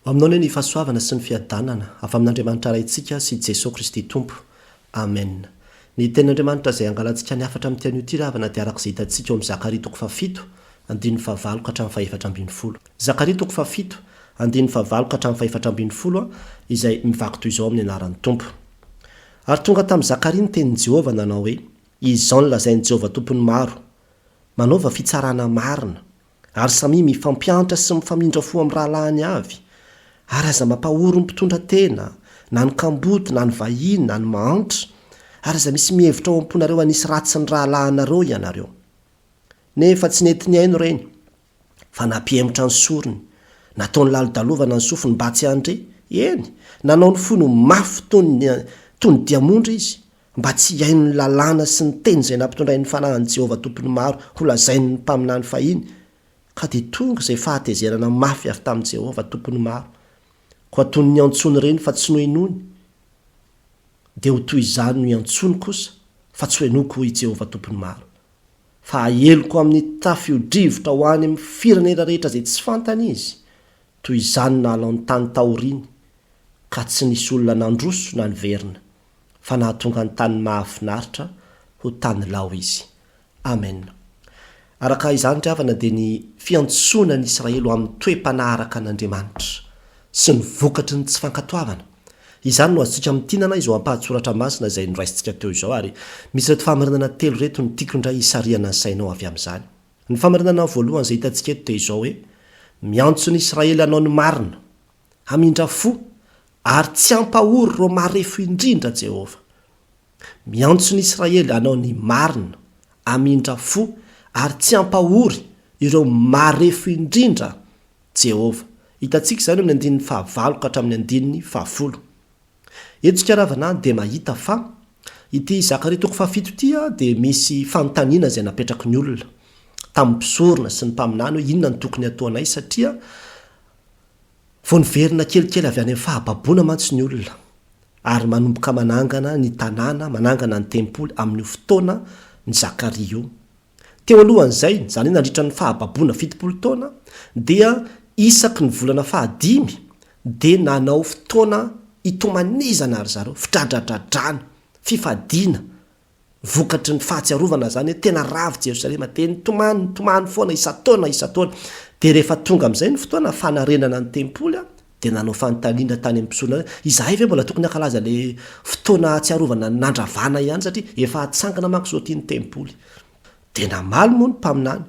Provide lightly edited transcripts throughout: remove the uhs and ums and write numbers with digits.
Ho aminao anie ny fahasoavana sy ny fiadanana avy amin'Andriamanitra Raintsika sy Jesoa Kristy Tompo. Amen. Ny Tenin'Andriamanitra izay angalantsika ny hafatra amin'ity anio ity ry havana dia araka izay hitantsika ao amin'ny Zakaria toko fahafito, andininy fahavalo ka hatramin'ny fahefatra ambinifolo. Zakaria toko fahafito, andininy fahavalo ka hatramin'ny fahefatra ambinifolo izay mivaky toy izao amin'ny anaran'ny Tompo. Ary tonga tamin'i Zakaria ny tenin'i Jehovah nanao hoe, Izao no lazain'i Jehovah Tompon'ny maro, Manaova fitsarana marina, Ary samia mifampiantra sy mifamindra fo amin'ny rahalahiny avy, ary aza mampahory ny mpitondra tena, na ny kamboty, na ny vahiny, na ny mahantra, ary aza misy mihevitra ao am-ponareo hanisy ratsy ny rahalahinareo ianareo. Nefa tsy nety nihaino ireny, fa nampihemotra ny sorony, nataony lalodalovana ny sofiny mba tsy handre, eny, nanao ny fony ho mafy toy ny toy ny diamondra izy, mba tsy hihaino ny lalàna sy ny teny izay nampitondrain'ny Fanahin'i Jehovah Tompon'ny maro holazain'ny mpaminany fahiny, ka dia tonga izay fahatezerana mafy avy tamin'i Jehovah Tompon'ny maro. Koa toy ny niantsoany ireny fa tsy nohenoiny, dia ho toy izany no hiantsoany kosa fa tsy hohenoiko, hoy i Jehovah Tompon'ny maro. Fa haheloko amin'ny tafio-drivotra ho any amin'ny firenena rehetra izay tsy fantany izy, toy izany no nahalao ny tany taoriany, ka tsy nisy olona nandroso na niverina. fa nahatonga ny tany mahafinaritra ho tany lao izy. Amen. Araka izany ry havana dia ny fiantsoana ny Israely ho amin'ny toe-panahy araka an'Andriamanitra sy ny vokatry ny tsy fankatoavana. Izany no azontsika amintinana izao ampahan-tsoratra masina izay noraisintsika teo izao ary misy ireto fahamarinana telo ireto no tiako indray hisarihana ny sainao avy amin'izany. Ny fahamarinana voalohany izay hitantsika eto dia izao hoe, miantso ny Israely hanao ny marina, hamindra fo Ary tsy hampahory ireo marefo indrindra Jehovah. Miantso ny Israely hanao ny marina, hamindra fo, ary tsy hampahory ireo marefo indrindra Jehovah. Hitantsika izany eo amin'ny andininy fahavalo ka hatramin'ny andininy fahafolo. Eto isika ravana dia mahita fa ity Zakaria toko fahafito ity dia misy fanontaniana izay napetraky ny olona tamin'ny mpisorona sy ny mpaminany hoe inona no tokony hataonay satria Vao niverina kelikely avy any amin'ny fahababoana mantsy ny olona, ary manomboka manangana ny tanàna, manangana ny tempoly amin'io fotoana ny Zakaria io. Teo alohan'izay, izany hoe nandritra ny fahababoana 70 taona, dia isaky ny volana fahadimy dia nanao fotoana hitomanizana ry zareo, fidradradradrana, fifadiana, Vokatry ny fahatsiarovana izany hoe tena ravo Jerosalema, dia nitomany, nitomany foana isan-taona, isan-taona. Dia rehefa tonga amin'izay ny fotoana fanarenana ny tempoly, dia nanao fanontaniana tany amin'ny mpisorona hoe, izahay ve mbola tokony hankalaza ilay fotoana hahatsiarovana ny nandravana ihany, satria efa hatsangana manko izao ity ny tempoly. Dia namaly moa ny mpaminany,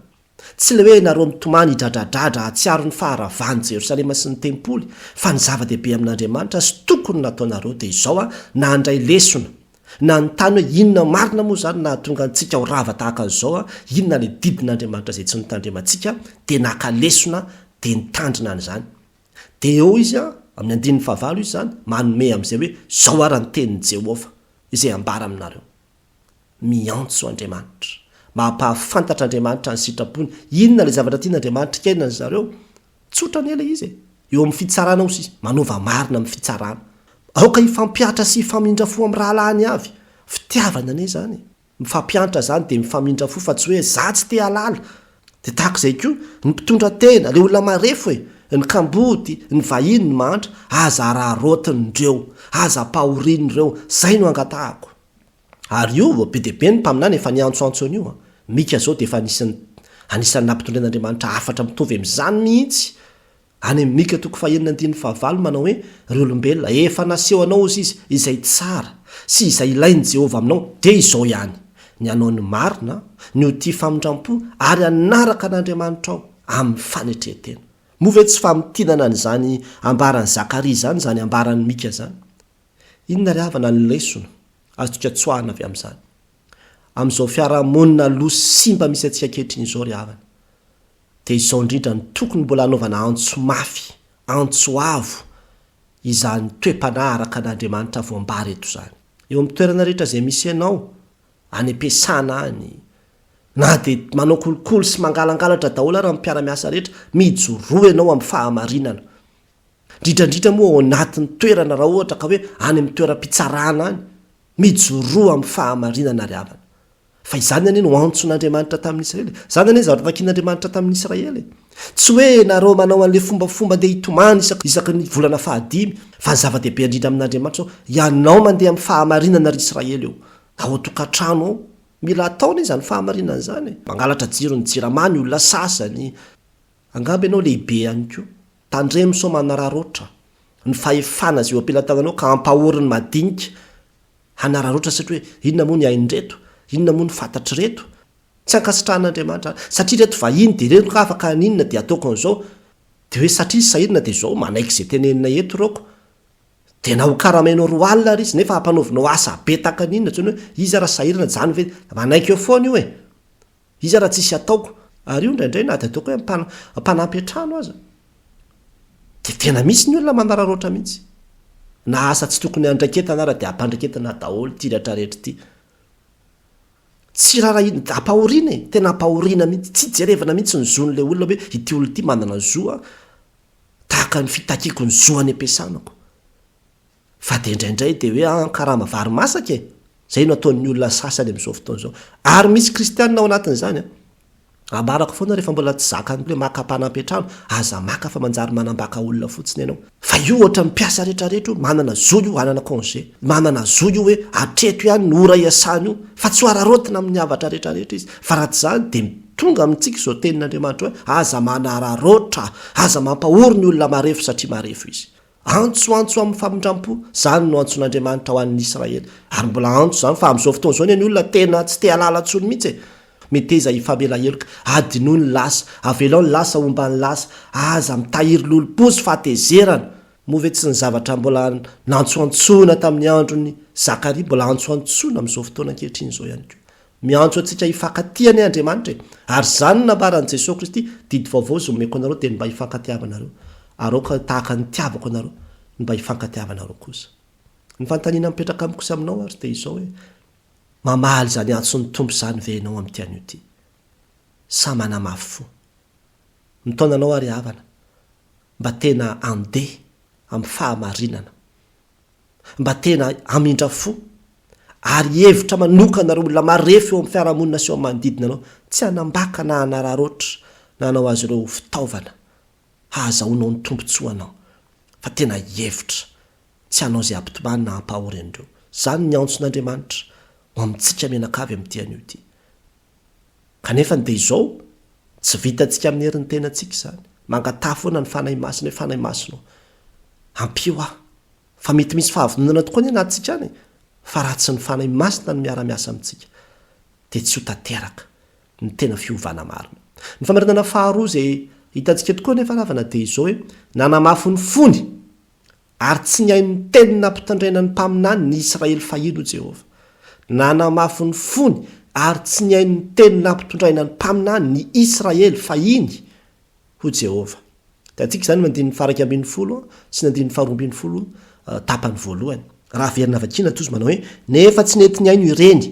Tsy ilay hoe ianareo mitomany hidradradradra hahatsiaro ny faharavan'i Jerosalema sy ny tempoly, fa ny zava-dehibe amin'Andriamanitra sy tokony nataonareo dia izao an, nandray lesona, nanontany hoe inona marina moa izany nahatonga antsika ho rava tahaka an'izao an, inona ilay didin'Andriamanitra izay tsy notandremantsika, dia naka lesona dia nitandrina an'izany. Dia eo izy an, amin'ny andininy fahavalo izy izany, manome amin'izay hoe izao ara ny tenin'i Jehovah izay ambara aminareo. Miantso Andriamanitra. Mampahafantatra Andriamanitra ny sitrapony. Inona ilay zavatra tian'Andriamanitra hikainana ry zareo? Tsotra anie ilay izy e. Eo amin'ny fitsarana hoy izy, manaova marina amin'ny fitsarana. Aoka hifampihatra sy hifamindra fo amin'ny rahalahiny avy. Fitiavana anie izany e. Mifampiantra izany dia mifamindra fo fa tsy hoe za tsy te hahalala. Dia tahaka izay koa, ny mpitondra tena, ilay olona marefo e, ny kamboty, ny vahiny, ny mahantra, aza araraotin'ireo, aza ampahorian'ireo, izay no angatahako. Ary io, be dia be ny mpaminany efa niantsoantso an'io an. Mika izao dia efa anisan'ny anisan'ny nampitondren'Andriamanitra hafatra mitovy amin'izany mihitsy. Any amin'ny Mika toko fahenina andininy fahavalo manao hoe, Ry olombelona, efa naseho anao hozy izy izay tsara sy izay ilain'i Jehovah aminao, dia izao ihany, ny hanao ny marina, ny ho tia famindram-po ary hanaraka an'Andriamanitrao amin'ny fanetren-tena. Moa ve tsy famintinana an'izany ambaran'i Zakaria izany izany ambaran'i Mika izany? Inona ry havana ny lesona azontsika tsoahina avy amin'izany? Amin'izao fiarahamonina lo sy simba misy antsika ankehitriny izao ry havana, dia izao indrindra no tokony mbola hanaovana antso mafy, antso avo izany toe-panahy araka an'Andriamanitra voambara eto izany. Eo amin'ny toerana rehetra izay misy anao, any am-piasana any, na dia manao kolikoly sy mangalangalatra daholo ara ny mpiara-miasa rehetra, mijoroa ianao amin'ny fahamarinana. Indrindra indrindra moa ao anatin'ny toerana raha ohatra ka hoe any amin'ny toeram-pitsarana any, mijoroa amin'ny fahamarinana ry havana. Fa izany anie no antson'Andriamanitra tamin'ny Israely e. Izany anie zavatra takian'Andriamanitra tamin'ny Israely e. Tsy hoe nareo manao an'ilay fombafomba andeha hitomany isaky ny volana fahadimy, fa ny zava-dehibe indrindra amin'Andriamanitra izao, ianao mandeha amin'ny fahamarinana ry Israely ô. Ao an-tokantrano ao, mila atao anie izany fahamarinana izany e. Mangalatra jiro ny jirama ny olona sasany. Angamba ianao lehibe ihany koa. Tandremo sao manararaotra ny fahefana izay eo am-pelatananao ka hampahory ny madinika. Hanararaotra satria hoe inona moa ny hain'ireto? Inona moa ny fantatr'ireto? Tsy ankasitrahan'Andriamanitra any. Satria ireto vahiny dia ireto ka afaka haninona dia ataoko an'izao. Dia hoe satria izy sahirana dia izao manaiky izay tenenina eto ireo ko. Dia na ho karamainao 20 alina ary izy nefa ampanaovinao asa be tahaka ny inona tsy hoe izy ara sahirana izany ve? Manaiky eo foana io e! Iza raha tsisy ataoko? Ary io indraindray na dia ataoko hoe mpanampy an-trano aza dia tena misy ny olona manararaotra mihitsy. Na asa tsy tokony handraiketana ara dia ampandraiketina daholo ity retraretra ity. Tsy raharahiana, ampahoriana e, tena ampahoriana mihitsy, tsy jerevana mihitsy ny zon'ilay olona hoe ity olona ity manana zo a, tahaka ny fitakiako ny zo any am-piasanako. Fa dia indraindray dia hoe an karama vary masaka e! Izay no ataon'ny olona sasany amin'izao fotoana izao. Ary misy kristianina ao anatin'izany an! Ambarako foana rehefa mbola tsy zakan'ny hoe maka mpanampy an-trano, aza maka fa manjary manambaka olona fotsiny ianao. Fa io ohatran'ny mpiasa rehetrarehetra io, manana zo io hanana congé, manana zo io hoe hatreto ihany ny ora iasany io, fa tsy ho araraotina amin'ny havatra rehetrarehetra izy. Fa raha tsy izany dia tonga amintsika izao tenin'Andriamanitra hoe aza manararaotra, aza mampahory ny olona marefo satria marefo izy. Antso, antso amin'ny famindram-po, izany no antson'Andriamanitra ho an'ny Israely. Ary mbola antso izany, fa amin'izao fotoana izao anie ny olona tena tsy te halala intsony mihitsy e! Meteza hifamela heloka, adinoy ny lasa, avelao ny lasa homba ny lasa, aza mitahiry lolompo sy fahatezerana. Moa ve tsy ny zavatra mbola nantsoantsoina tamin'ny andron'i Zakaria mbola antsoantsoina amin'izao fotoana ankehitriny izao ihany koa? Miantso antsika hifankatia anie Andriamanitra e! Ary izany no nambaran'i Jesoa Kristy, Didy vaovao izay omeko anareo dia ny mba hifankatiavanareo, ary aoka tahaka ny nitiavako anareo ny mba hifankatiavanareo kosa. Ny fanontaniana mipetraka amiko sy aminao ary dia izao hoe, Mamaly izany antson'ny Tompo izany ve ianao amin'ity anio ity? Sa manamafy fo? Mitaona anao ary havana mba tena andeha amin'ny fahamarinana. mba tena hamindra fo ary hihevitra manokana ireo olona marefo eo amin'ny fiarahamonina sy eo amin'ny manodidina anao, tsy hanambaka na hanararaotra na hanao azy ireo ho fitaovana hahazahoanao ny tombontsoanao, fa tena hihevitra tsy hanao izay hampitomany na hampahory an'ireo. Izany ny antson'Andriamanitra ho amintsika mianakavy amin'ity anio ity. Kanefa dia izao, tsy vitantsika amin'ny herin'ny tenantsika izany. Mangataha foana ny Fanahy Masina hoe, Fanahy Masina ô, ampio aho. Fa mety misy fahavononana tokoa anie anatintsika any e! Fa raha tsy ny Fanahy Masina no miara-miasa amintsika, dia tsy ho tanteraka ny tena fiovana marina. Ny famarinana faharoa izay hitantsika tokoa anefa ravana dia izao hoe, nanamafy ny fony Ary tsy nihaino ny teny nampitandrena ny mpaminany ny Israely fahiny, hoy Jehovah. Nanamafy ny fony ary tsy nihaino ny teny nampitondraina ny mpaminany ny Israely fahiny, hoy Jehovah. Hitantsika izany ny andininy faha-11 sy ny andininy faha-12 tapany voalohany. Raha averina vakiana toa izy manao hoe, Nefa tsy nety nihaino ireny.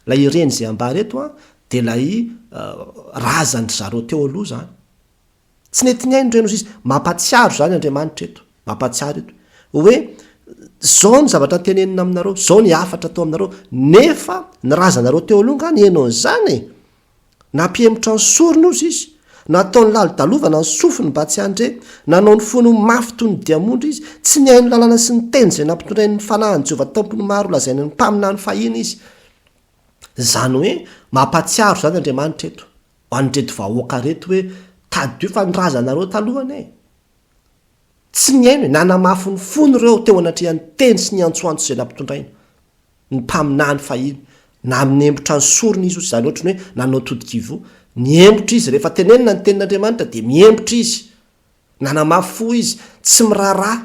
Ilay ireny izay ambara eto dia ilay razan-dry zareo teo aloha izany. Tsy nety nihaino ireny hozy izy. Mampahatsiaro izany Andriamanitra eto. Mampahatsiaro eto. Hoe, izao ny zavatra tenenina aminareo, izao ny hafatra atao aminareo, nefa ny razanareo teo aloha nga nihaino an'izany e? Nampihemotra ny sorony hozy izy. Nataony lalodalovana ny sofiny mba tsy handre. Nanao ny fony ho mafy toy ny diamondra izy. Tsy nihaino lalàna sy ny teny izay nampitondrain'ny fanahin'i Jehovah Tompon'ny maro lazain'ny mpaminany fahiny izy. Izany hoe, mampahatsiaro izany Andriamanitra eto. Ho an'ireto vahoaka ireto hoe tadidio fa ny razanareo taloha anie tsy nihaino e, nanamafy ny fony ireo teo anatrehan'ny teny sy ny antsoantso izay nampitondraina ny mpaminany fahiny, nanembotra ny sorony izy, izany ohatry ny hoe nanao todi-kivoho, niembotra izy, rehefa tenenina ny tenin'Andriamanitra dia miembotra izy, nanamafy fo izy, tsy miraharaha,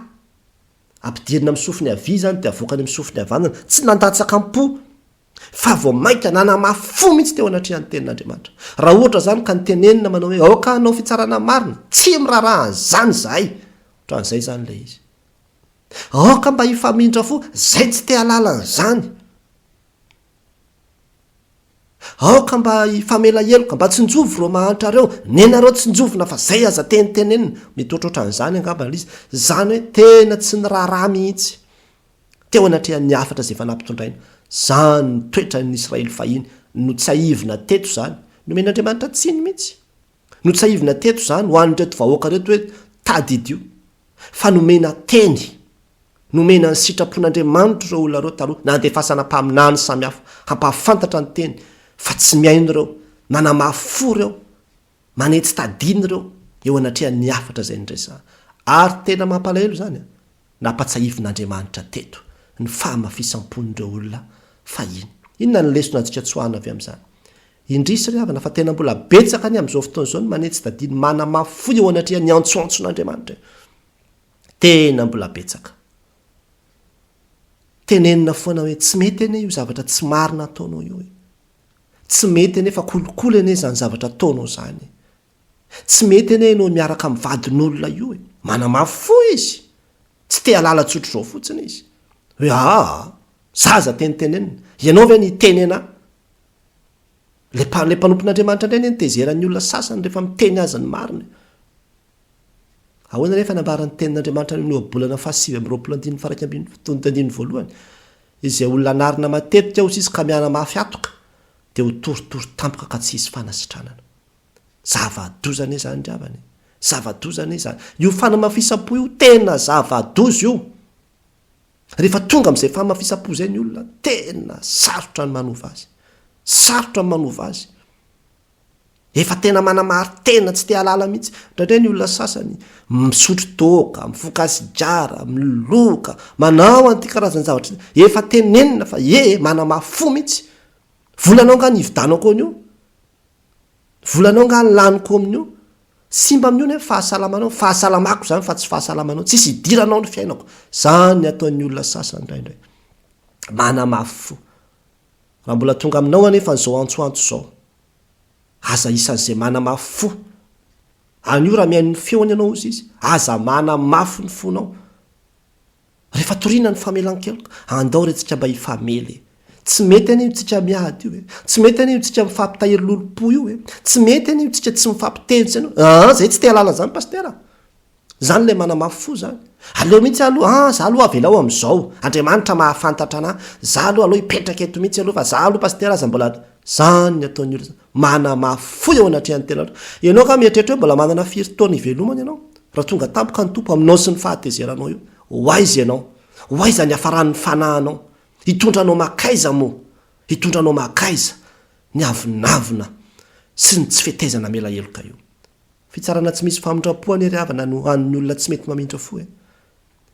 ampidirina amin'ny sofiny havia izany dia avoakany amin'ny sofiny havanana, tsy nandatsaka am-po. Fa vao mainka nanamafy fo mihitsy teo anatrehan'ny Tenin'Andriamanitra. Raha ohatra izany ka nitenenina manao hoe, Aoka hanao fitsarana marina, tsy miraharaha an'izany izahay. Ohatran'izay izany ilay izy. Aoka mba hifamindra fo, izay tsy te hahalala an'izany. Aoka mba hifamela heloka, mba tsinjovy ireo mahantra ireo, nenareo tsinjovina fa izay aza tenitenenina. Mety ohatrohatran'izany angamba ilay izy. Izany hoe tena tsy niraharaha mihitsy. Teo anatrehan'ny hafatra izay efa nampitondraina, izany ny toetran'ny Israely fahiny Notsiahivina teto izany. Nomen'Andriamanitra tsiny mihitsy. Notsiahivina teto izany ho an'ireto vahoaka ireto hoe tadidio fa nomena teny, nomena ny sitrapon'Andriamanitra ireo olona ireo taloha, nandefasana mpaminany samihafa hampahafantatra ny teny fa tsy mihaino ireo, manamafy fo ireo, manetsi-tadiny ireo eo anatrehan'ny hafatra izay niresahana. Ary tena mampalahelo izany an! Nampatsiahivin'Andriamanitra teto ny fahamafisam-pon'ireo olona fahiny. Inona ny lesona azontsika tsoahina avy amin'izany? Indrisy ry havana fa tena mbola betsaka anie amin'izao fotoana izao ny manetsi-tadiny manamafy fo eo anatrehan'ny antsoantson'Andriamanitra e! Tena mbola betsaka. Tenenina foana hoe tsy mety anie io zavatra tsy marina ataonao io e! Tsy mety anie fa kolikoly anie izany zavatra ataonao izany e! Tsy mety anie ianao miaraka amin'ny vadin'olona io e! Manamafy fo izy! Tsy te halala tsotr'izao fotsiny izy. Hoe aa! Zaza tenitenenina. Ianao ve no hiteny anà? Ilay mpa- ilay mpanompon'Andriamanitra indray anie no tezeran'ny olona sasany rehefa miteny azy ny marina e. Ahoana anefa nambaran'ny tenin'Andriamanitra any amin'ny ohabolana fahasivy amby roapolo andininy faha-iraika ambin'ny andininy voalohany? Izay olona anarina matetika hoy izy ka miana-mafy hatoka dia ho torotoro tampoka ka tsy hisy fanasitranana. Zava-doza anie izany ry havana e! Zava-doza anie izany. Io fanamafisam-po io tena zava-doza io. Rehefa tonga amin'izay fahamafisam-po izay ny olona, tena sarotra ny manova azy. Sarotra ny manova azy. Efa tena manamari-tena tsy te hahalala mihitsy. Indraindray ny olona sasany misotro toaka, mifoka sigara, miloka, manao an'ity karazan-javatra ity. Efa tenenina fa ee, manamafy fo mihitsy. Volanao angaha ny hividanako an'io? Volanao angaha ny laniko amin'io? Simba amin'io anie ny fahasalamanao, fahasalamako izany fa tsy fahasalamanao, tsisy idiranao ny fiainako. Izany ny ataon'ny olona sasany indraindray. Manamafy fo. Raha mbola tonga aminao anefa an'izao antsoantso izao, aza isan'izay manamafy fo. Anio raha mihaino ny feony ianao hozy izy, aza manamafy ny fonao. Rehefa torina ny famelan-keloka, andao re tsika mba hifamely e! Tsy mety anie io tsika miady io e! Tsy mety anie io tsika mifampitahiry lolompo io e! Tsy mety anie io tsika tsy mifampiteny tsy anao, aa zay tsy te halala zany pasitera a! Zany le manamafy fo zany. Aleo mihitsy aloha, aa za aloha avelao amizao, Andriamanitra mahafantatra anah, za aloha aleo hipetraka eto mihitsy aloha fa za aloha pasitera aza mbola, zany ny ataon'ny olona zany, manamafy fo eo anatrehan'ny tenanao. Ianao angaha mieritreritra hoe mbola manana firy taona hivelomana ianao? Raha tonga tampoka ny Tompo aminao sy ny fahatezeranao io, ho aiza ianao? Ho aiza ny hafaran'ny fanahinao? Hitondra anao makaiza moa? Hitondra anao makaiza ny avonavona sy ny tsy fetezana hamela heloka io? Fitsarana tsy misy famindram-po anie ry havana no an'ny olona tsy mety mamindra fo e!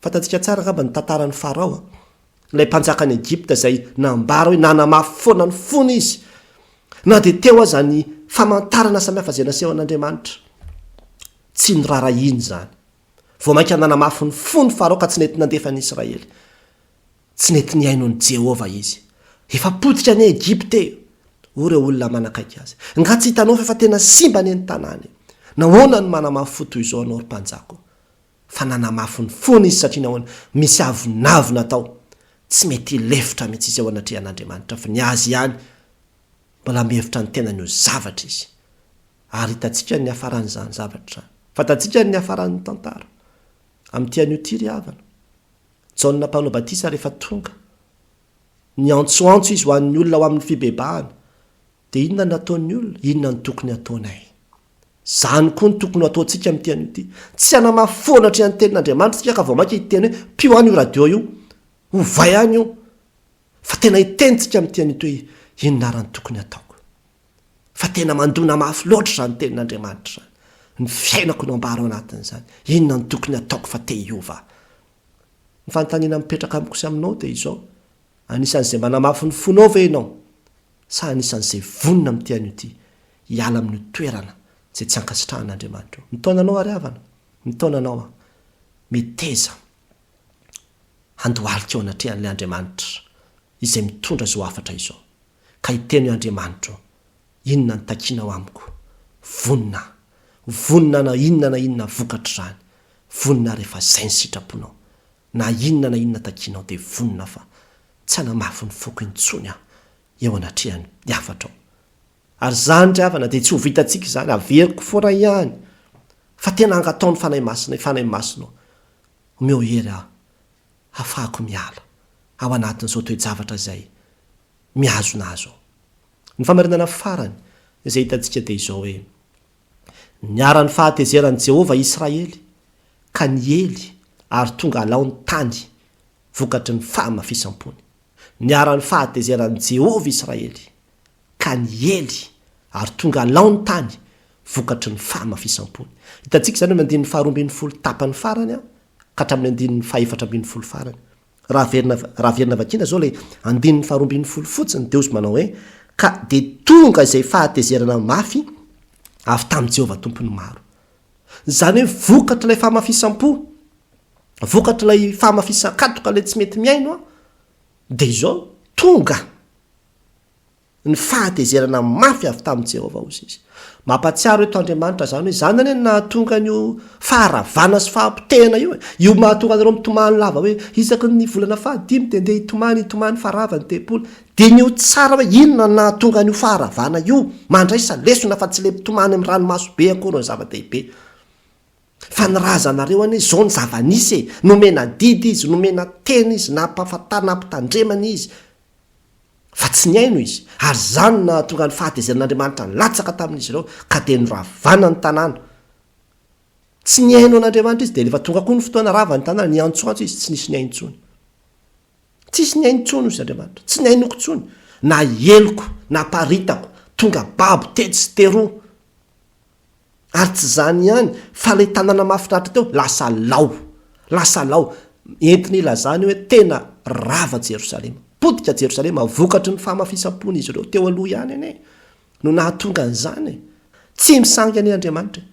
Fantatsika tsara angamba ny tantaran'i Farao, ilay mpanjakan'i Egypta izay nambara hoe nanamafy foana ny fony izy, na dia teo aza ny famantarana samihafa izay nasehon'Andriamanitra. Tsy noraharahiany izany. Vao mainka nanamafy ny fony Farao ka tsy nety nandefa ny Israely. Tsy nety nihaino an'i Jehovah izy. Efa potika anie Egypta e! hoy ireo olona manakaiky azy. Nga tsy hitanao fa efa tena simba anie ny tanàna e! Nahoana no manamafy fo toy izao ianao ry mpanjaka ô? Fa nanamafy ny fony izy satria nahoana? Misy avonavona tao. Tsy mety hilefitra mihitsy izy eo anatrehan'Andriamanitra fa ny azy ihany mbola mihevitra ny tenany ho zavatra izy. Ary hitantsika ny niafaran'izany zavatra izany. Fantatsika ny niafaran'ny tantara. Amin'ity anio ity ry havana. Jaona Mpanao Batisa rehefa tonga, niantsoantso izy ho an'ny olona ho amin'ny fibebahana. Dia inona no nataon'ny olona? Inona no tokony hataonay? Izany koa no tokony ho ataontsika amin'ity anio ity. Tsy hanamafy foana hatreny ny tenin'Andriamanitra isika ka vao mainka hiteny hoe, Pio any io radio io. Ovay any io. Fa tena hiteny tsika amin'ity anio ity hoe, Inona ary no tokony hataoko? Fa tena mandona mafy loatra izany tenin'Andriamanitra izany. Ny fiainako no ambara ao anatin'izany. Inona no tokony hataoko fa te hiova aho? Ny fanontaniana mipetraka amiko sy aminao dia izao, anisan'izay manamafy ny fonao ve ianao? Sa anisan'izay vonona amin'ity anio ity hiala amin'io toerana izay tsy ankasitrahan'Andriamanitra io? Mitaona anao ary havana, mitaona anao aho. Meteza handohalika eo anatrehan'ilay Andriamanitra izay mitondra izao hafatra izao. Ka hiteny hoe, Andriamanitro ô, inona no takianao amiko? Vonona aho. Vonona na inona na inona vokatr'izany. Vonona aho rehefa izay ny sitraponao. Na inona na inona takianao dia vonona aho fa tsy hanamafy ny foko intsony aho eo anatrehan'ny hafatrao. Ary izany ry havana dia tsy ho vitantsika izany, averiko foana ihany fa tena angatao ny Fanahy Masina, Fanahy Masina ô, omeo hery aho hahafahako miala ao anatin'izao toe-javatra izay mihazona ahy izao. Ny famarinana farany izay hitantsika dia izao hoe, Niharan'ny fahatezeran'i Jehovah Israely, ka niely ary tonga alao ny tany vokatry ny fahamafisam-pony. Niharan'ny fahatezeran'i Jehovah Israely, ka niely ary tonga alao ny tany vokatry ny fahamafisam-pony. Hitantsika izany amin'ny andininy faharoa ambinifolo tapany farany ka hatramin'ny andininy fahefatra ambinifolo farany. Raha averina raha averina vakiana izao ilay andininy faharoa ambinifolo fotsiny dia hozy manao hoe, Ka dia tonga izay fahatezerana mafy avy tamin'i Jehovah Tompon'ny maro. Izany hoe vokatr'ilay fahamafisam-po, vokatr'ilay fahamafisan-katoka ilay tsy mety mihaino dia izao tonga ny fahatezerana mafy avy tamin'i Jehovah, hoy izy. Mampahatsiaro eto Andriamanitra izany hoe izany anie no nahatonga an'io faharavana sy fahapotehana io e. Io mahatonga anareo mitomany lava hoe isaky ny volana fahadimy dia ndeha hitomany hitomany fa rava ny tempoly. Diniho tsara hoe inona no nahatonga an'io faharavana io. Mandraisa lesona fa tsy ilay mitomany amin'ny ranomaso be akory no zava-dehibe. Fa ny razanareo anie izao ny zava-nisy e. Nomena didy izy, nomena teny izy, nampahafantarina, nampitandremana izy. Fa tsy nihaino izy, ary izany no nahatonga ny fahatezeran'Andriamanitra nilatsaka tamin'izy ireo, ka dia noravana ny tanàna. Tsy nihaino an'Andriamanitra izy, dia rehefa tonga koa ny fotoana, rava ny tanàna, niantsoantso izy, tsy nisy nihaino intsony. Tsisy nihaino intsony, hoy Andriamanitra, tsy nihainoako intsony, na heloko, na paritako, tonga babo tetsy sy teroa. Ary tsy izany ihany, fa ilay tanàna mahafinaritra teo, lasa lao. Lasa lao. Entina ilazana io hoe tena rava Jerosalema. Potika Jerosalema, vokatry ny fahamafisam-pon'izy ireo teo aloha ihany anie no nahatonga an'izany e. Tsy misangy anie Andriamanitra e.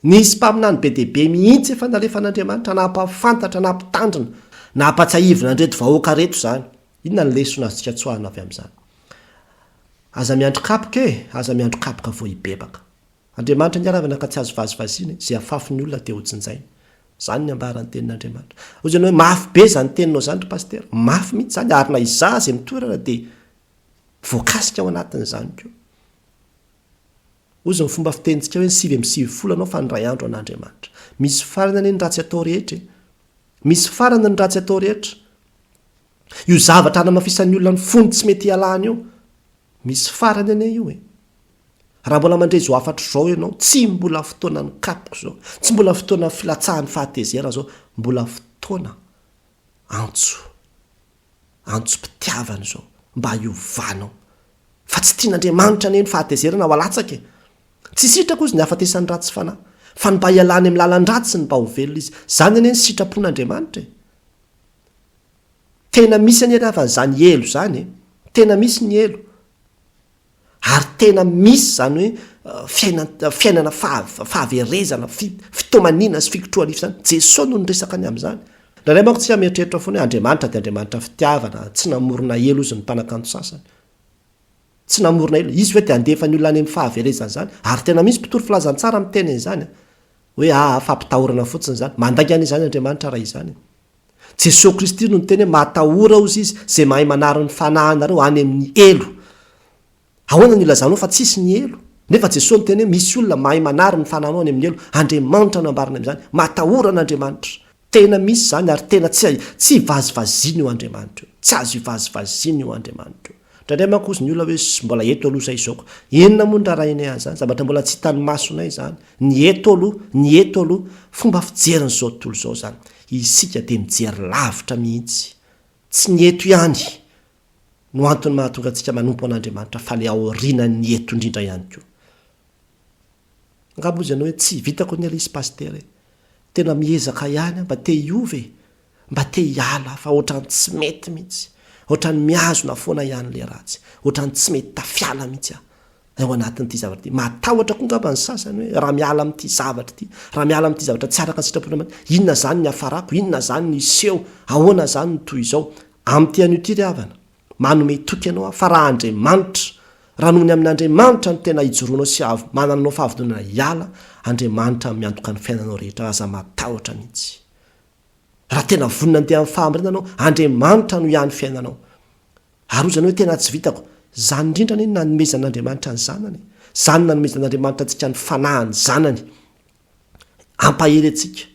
Nisy mpaminany be dia be mihitsy efa nalefan'Andriamanitra nampahafantatra, nampitandrina, nampatsiahivina an'ireto vahoaka ireto izany. Inona ny lesona azontsika tsoahina avy amin'izany? Aza miandry kapoka e! Aza miandry kapoka vao hibebaka. Andriamanitra ny aravana ka tsy azo vazivaziana e, izay afafin'ny olona dia hojinjainy. Izany ny ambaran'ny tenin'Andriamanitra. Hoy ianao hoe mafy be izany teninao izany ry pasitera. Mafy mihitsy izany ary na izaho izay mitory ara dia voakasika ao anatin'izany koa. Hoy ny fomba fitenintsika hoe ny 99 anao fa ny iray andro an'Andriamanitra. Misy farany anie ny ratsy atao rehetra e. Misy farany ny ratsy atao rehetra. Io zavatra hanamafisan'ny olona ny fony tsy mety hialany io, misy farany anie io e! Raha mbola mandre izao hafatra izao ianao, tsy mbola fotoanan'ny kapoka izao, tsy mbola fotoanan'ny filatsahan'ny fahatezerana izao, mbola fotoana antso, antsom-pitiavana izao, mba hiovanao. Fa tsy tian'Andriamanitra anie ny fahatezerana ho alatsaka e! Tsy sitrako ozy ny hahafatesan'ny ratsy fanahy, fa ny mba hialany amin'ny lalan-dratsy ny mba ho velona izy. Izany anie ny sitrapon'Andriamanitra e! Tena misy anie ry havana izany helo izany e! Tena misy ny helo. Ary tena misy izany hoe fiaina- fiainana faha- fahaverezana, fi- fitomaniana sy fikitroha-nify izany. Jesoa no niresaka ny amin'izany. Indraindray manko tsika mieritreritra foana hoe Andriamanitra dia Andriamanitra fitiavana, tsy namorona helo ozy ny mpanakanto sasany. Tsy namorona helo. Izy ve dia handefa ny olona any amin'ny fahaverezana izany? Ary tena misy mpitory filazantsara miteny an'izany an! Hoe aa fampitahorana fotsiny izany. Mandainga anie izany Andriamanitra raha izany e. Jesoa Kristy no niteny hoe matahora hozy izy izay mahay manary ny fanahinareo any amin'ny helo. Ahoana no ilazanao fa tsisy ny helo? Nefa Jesoa niteny hoe misy olona mahay manary ny fanahinao any amin'ny helo. Andriamanitra no ambarany amin'izany. Matahora an'Andriamanitra. Tena misy izany ary tena tsy tsy ivazivaziana io Andriamanitra io. Tsy azo ivazivaziana io Andriamanitra io. Indraindray manko hozy ny olona hoe mbola eto aloha izay izao ko. Inona moa no rarahinay an'izany? Zavatra mbola tsy hitan'ny masonay izany. Ny eto aloha, ny eto aloha. Fomba fijerin'izao tontolo izao izany. Isika dia mijery lavitra mihitsy. Tsy ny eto ihany no antony mahatonga antsika manompo an'Andriamanitra fa ilay aorianan'ny eto indrindra ihany koa. Angamba hozy ianao hoe tsy vitako anie ilay izy Pasitera e. Tena miezaka ihany aho, mba te hiova e. Mba te hiala aho fa ohatran'ny tsy mety mihitsy. Ohatran'ny mihazona foana ihany ilay ratsy. Ohatran'ny tsy mety tafiala mihitsy aho ao anatin'ity zavatra ity. Matahotra koa angamba ny sasany hoe raha miala amin'ity zavatra ity, raha miala amin'ity zavatra tsy araka ny sitrapon'Andriamanitra, inona izany ny hiafarako, inona izany no hiseho, ahoana izany no toy izao. Amin'ity anio ity ry havana, Manome toky anao aho fa raha Andriamanitra, raha noho ny amin'Andriamanitra no tena ijoroanao sy manananao fahavononana hiala, Andriamanitra no miantoka ny fiainanao rehetra, aza matahotra mihitsy. Raha tena vonona handeha amin'ny fahamarinana anao, Andriamanitra no hiahy ny fiainanao. Ary hoy izany hoe tena tsy vitako. Izany indrindra anie no nanomezan'Andriamanitra ny Zanany e. Izany no nanomezan'Andriamanitra antsika ny Fanahin'ny Zanany. Hampahery antsika,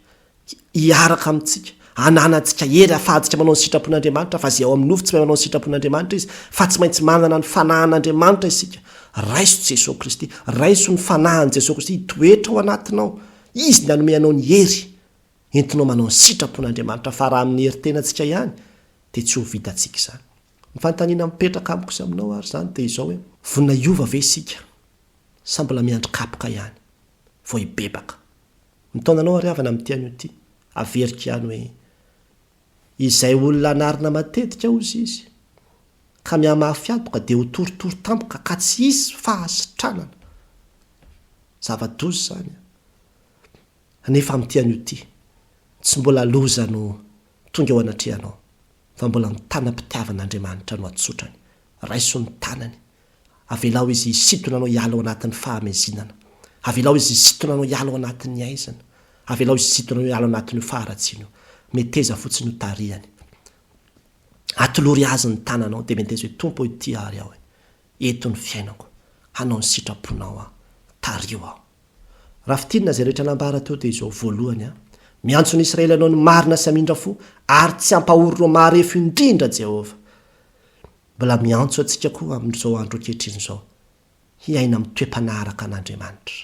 hiaraka amintsika. Ananantsika hery ahafahantsika manao ny sitrapon'Andriamanitra, fa izay ao amin'ny nofo tsy mahay manao ny sitrapon'Andriamanitra izy, fa tsy maintsy manana ny Fanahin'Andriamanitra isika. Raiso Jesoa Kristy, raiso ny Fanahin'i Jesoa Kristy hitoetra ao anatinao. Izy no hanome anao ny hery entinao manao ny sitrapon'Andriamanitra, fa raha amin'ny hery tenantsika ihany dia tsy ho vitantsika izany. Ny fanontaniana mipetraka amiko sy aminao ary izany dia izao hoe, vonona hiova ve isika sa mbola miandry kapoka ihany vao hibebaka? Mitaona anao ary havana amin'ity anio ity, averiko ihany hoe, izay olona anarina matetika hozy izy, ka mihamafy antoka dia ho torotoro tampoka ka tsy hisy fahasitranana. Zava-doza izany an! Nefa amin'ity anio ity, tsy mbola loza no tonga eo anatrehanao, fa mbola ny tanam-pitiavan'Andriamanitra no atsotrany. Raiso ny tanany, Avelao izy hisintona anao hiala ao anatin'ny fahamezinana. Avelao izy hisintona anao hiala ao anatin'ny haizina. Avelao izy hisintona anao hiala ao anatin'io faharatsiana io. Meteza fotsiny ho tarihany. Atolory azy ny tananao dia meteza hoe, Tompo ô ity ary aho e. Eto ny fiainako. Hanao ny sitraponao aho. Tariho aho. Raha fintinina izay rehetra nambara teo dia izao, voalohany a, miantso ny Israely hanao ny marina sy hamindra fo ary tsy hampahory ireo marefo indrindra Jehovah. Mbola miantso antsika koa amin'izao andro ankehitriny izao hiaina amin'ny toe-panahy araka an'Andriamanitra.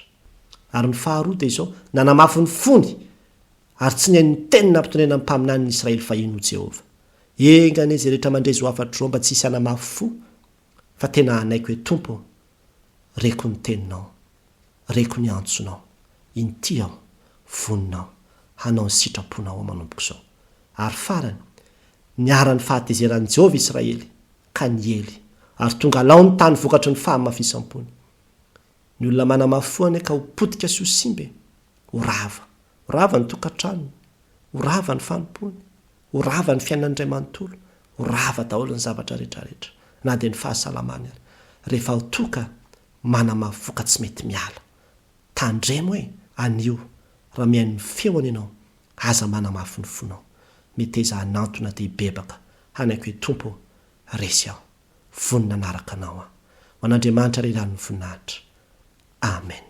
Ary ny faharoa dia izao, nanamafy ny fony ary tsy nihaino ny teny nampitonena ny mpaminanin'ny Israely fahiny ho Jehovah. Enga anie izay rehetra mandre izao hafatra izao mba tsy hisy hanamafy fo fa tena hanaiky hoe Tompo ô, reko ny teninao, reko ny antsonao, inty aho, vonona aho hanao ny sitraponao aho manomboka izao. Ary farany, Niharan'ny fahatezeran'i Jehovah Israely, ka niely, ary tonga lao ny tany vokatry ny fahamafisam-pony. Ny olona manamafy fo anie ka ho potika sy ho simba e! Ho rava. Ho rava ny tokantranony. Ho rava ny fanompoany. Ho rava ny fiainany iray manontolo. Ho rava daholo ny zavatra rehetrarehetra, na dia ny fahasalamany ary, rehefa ho toa ka manamafy fo ka tsy mety miala. Tandremo e, anio, raha mihaino ny feony ianao, aza manamafy ny fonao. Meteza hanantona dia hibebaka, hanaiky hoe Tompo ô, resy aho. Vonona hanaraka Anao aho. Ho an'Andriamanitra irery ihany ny voninahitra. Amen.